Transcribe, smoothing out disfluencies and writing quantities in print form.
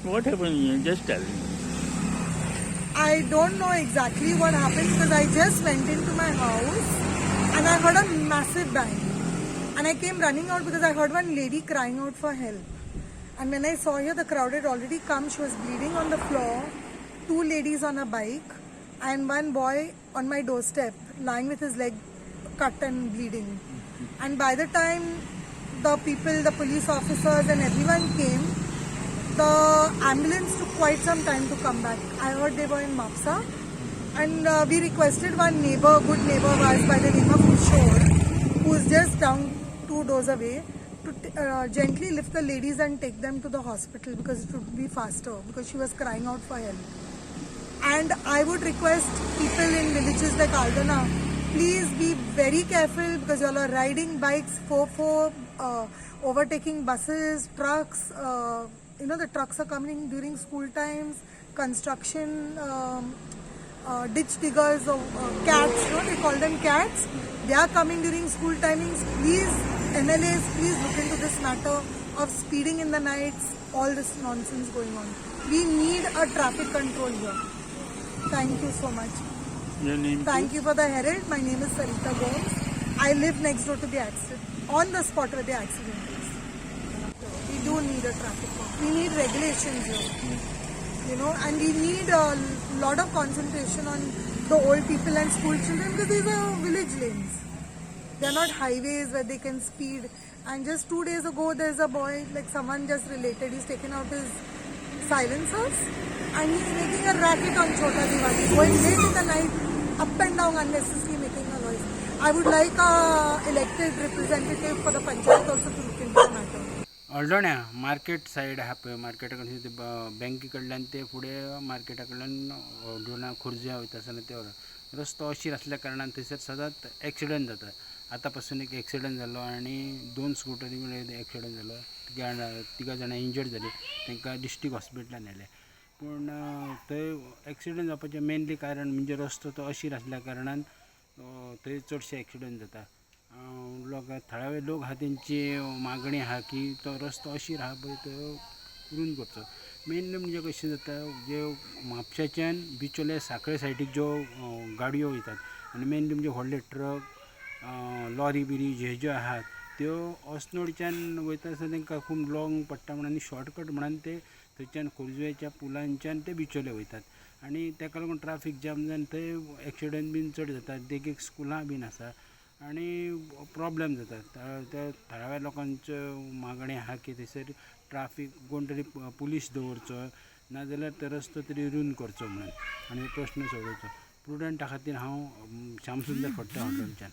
What happened here? Just tell me. I don't know exactly what happened because I just went into my house and I heard a massive bang. And I came running out because I heard one lady crying out for help. And when I saw her, the crowd had already come. She was bleeding on the floor, two ladies on a bike, and one boy on my doorstep lying with his leg cut and bleeding. And by the time the people, the police officers, and everyone came, the ambulance took quite some time to come back. I heard they were in Mapsa. And we requested one neighbor, good neighbor of ours by the name of Kishore, who is just down two doors away, to gently lift the ladies and take them to the hospital because it would be faster, because she was crying out for help. And I would request people in villages like Aldona, please be very careful because you all are riding bikes, 4-4, overtaking buses, trucks. The trucks are coming during school times, construction, ditch diggers or cats, they call them cats. They are coming during school timings. Please, MLAs, please look into this matter of speeding in the nights, all this nonsense going on. We need a traffic control here. Thank you so much. Your name? Thank you for the Herald. My name is Sarita Gomes. I live next door to the accident, on the spot where the accident is. We do need a traffic cop. We need regulations here, and we need a lot of concentration on the old people and school children because these are village lanes. They're not highways where they can speed. And just 2 days ago, there's a boy, like someone just related, he's taken out his silencers and he's making a racket on Chota Diwali, going late in the night, up and down unnecessarily making a noise. I would like a elected representative for the panchayat also to look into the matter. अल्दोण्या market side आहा पळय, मार्केटा कडल्यान ते बँके कडल्यान ते फुडें मार्केटा कडल्यान हळदोणा खोर्जुव्यां वयता आसतना ते रस्तो अशीर आसल्या कारणान थंयसर सदांच एक्सिडंट जाता. आतां पासून एक एक्सिडंट जालो आनी दोन स्कुटरी कडेन एक्सिडंट जालो. तिगां जाणां इंजर्ड जालीं, तांकां डिस्ट्रिक्ट हॉस्पिटलान व्हेले. पूण थंय एक्सिडंट जावपाचें मेनली कारण म्हणजे रस्तो तो अशीर आसल्या कारणान थंय चडशे एक्सिडंट जाता. लोक, थळावे लोक आहा, तेंची मागणी आहा की तो रस्तो अशीर आहा पळय, तो रुंद करचो. मेनली म्हणजे कशें जाता, जे म्हापशेच्यान बिचोले साखळे सायडीक ज्यो गाडयो वयतात आनी मेनली म्हणजे व्हडले ट्रक, लॉरी बिरी जे ज्यो आहात, त्यो अस्नोडच्यान वयता आसतना तांकां खूब लाँग पडटा म्हणून आनी शॉर्टकट म्हणून ते थंयच्यान खोर्जुव्याच्या पुलांच्यान ते बिचोले वयतात आनी ताका लागून ट्राफीक जाम जावन थंय एक्सिडंट बीन चड जाता. देखीक स्कुलां बीन आसा आनी प्रोब्लेम जाता. त्या थळाव्या लोकांच्यो मागणी आहा की थंयसर ट्राफीक कोण तरी पुलीस दवरचो, नाजाल्यार तो रस्तो तरी रुंद करचो म्हणून आनी प्रश्न सोडोवचो. प्रुडंटा खातीर हांव श्याम सुंदर फडते, हळदोणच्यान.